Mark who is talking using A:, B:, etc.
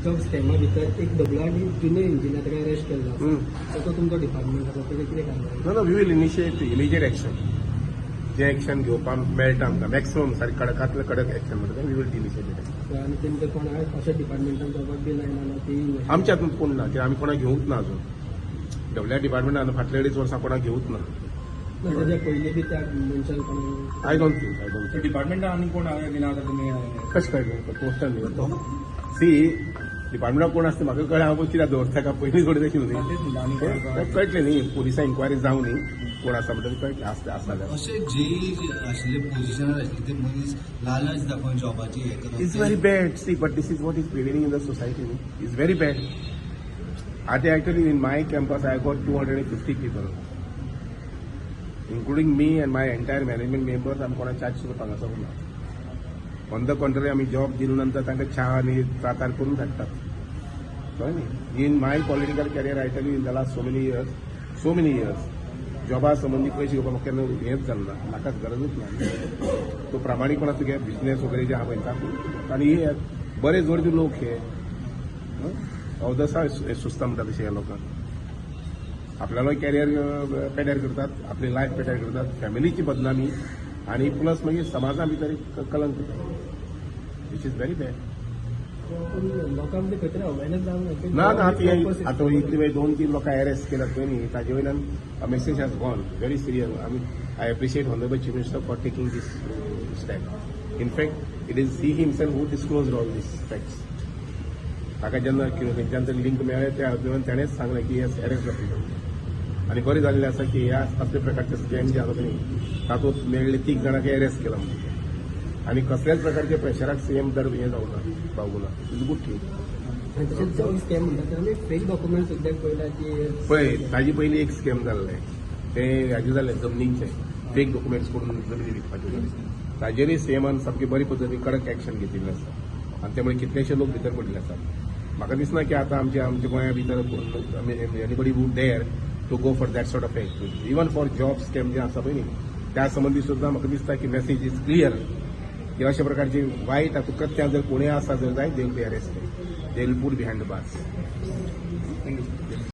A: Job स्कॅमा भितर एक W R D junior engineer ताका अरेस्ट केल्लो आसा.
B: हम्म.
A: सो तो तुमचो डिपार्टमेंट आसा, ताजेर कितें कारवाय?
B: No, we will initiate immediate action. J action घेवपाक मेळटा आमकां, मॅक्सिमम सारकें कडकांतलें कडक एक्शन म्हणटा, we will initiate.
A: आनी तेमकां कोण अशा डिपार्टमेंटान जॉबाक बी लायना जाल्यार ती
B: आमच्या हातूंत कोण ना, कित्याक आमी कोणाक घेवंक ना अजून. डब्ल्यू डिपार्टमेंटान फाटले अडीच वर्सां कोणाक घेवंक ना.
A: ताच्या पयलीं बी त्या मनशान कोण
B: I don't think.
C: डिपार्टमेंटान आनी कोण दिना आतां तुमी?
B: कशें कळटलें? पोस्टान न्ही. सी, डिपार्टमेंटाक कोण आसता म्हाका कळ्ळें. हांव कित्याक दवरता का पयलीं थोडी तशी न्ही.
C: तेच म्हणटा, आनी कोण?
B: कळटलें न्ही, पुलिसां इन्क्वायरी जावं न्ही, कोण आसा म्हणटा कळटलें. आसता आसा जाल्यार.
D: अशे जे आशिल्ले पोझिशनार आशिल्ले ते मनीस लालच दाखोवन जॉबाची हें करप.
B: It's very bad. See, but this is what is prevailing in the society. It's very bad. At actually in my campus, I got 250 people, including me and my entire management members. आमी कोणा charge सुद्दां हांगासर ना. On the contrary, आमी job दिले नंतर तांकां च्या आनी त्रातार करून धाडटात, कळ्ळें न्ही? In my political career, I tell you, in the last so many years, so many years, जॉबा संबंदी पयशे घेवपाक म्हाका केन्ना हेंच जालें ना. म्हाकाच गरजूच ना. तो प्रामाणीकपणा तुगे बिझनेस वगैरे जे आहा पळय तातूंत. आनी हे बरे जोडपी लोक हे अवदसा सुचता म्हणटा तशें. ह्या लोकांक आपल्यालो कॅरियर पेड्यार करतात, आपली लायफ पेड्यार करतात, फॅमिलीची बदनामी आनी प्लस मागीर समाजा भितर एक कलंक, which is very bad.
A: पूण लोकांक मदीं खंय तरी अवेरनेस जावंक जाय.
B: ना ना, आतां आतां इतली वेळ दोन तीन लोकांक अरेस्ट केल्यात पळय न्ही, ताजे वयल्यान message has gone very serious. आमी I appreciate Honourable Chief Minister for taking this step. In fact, it is he himself who disclose all these facts. ताका जेन्ना खंयच्यान तरी लिंक मेळ्ळें, त्या वयल्यान ताणेंच सांगलें की येस, अरेस्ट जातले. आनी बरें जाल्लें आसा की ह्या असले प्रकारचे स्कॅम जे आसा न्ही, तातूंत मेळ्ळे तीग जाणांक अरेस्ट केला म्हणून आनी कसल्याच प्रकारच्या प्रेशराक सीएम दर हें जावं ना, बावूं ना, is good thing.
A: आनी तशेंच जॉब स्कॅम म्हणटा ते आमी फेक डॉक्युमेंट सुद्दां पळयला की
B: पळय, ताजे पयलीं एक स्कॅम जाल्लें, तें हाजें जालें, जमनींचें फेक डॉक्युमेंट्स करून जमनी विकपाच्यो. ताजेरय सीएमान सामकी बरी पद्दतीन कडक एक्शन घेतिल्लें आसा आनी त्यामुळे कितलेशे लोक भितर पडिल्ले आसात. म्हाका दिसना की आतां आमच्या गोंया भितर anybody would dare to go for that sort of activity. Even for job scam जे आसा पळय न्ही, त्या संबंदी सुद्दां म्हाका दिसता की मेसेज is clear की अशा प्रकारची वायट आतां कृत्यां जर कोणूय आसा जर जायत, they will be arrested, they will put behind the bars.
C: Thank you.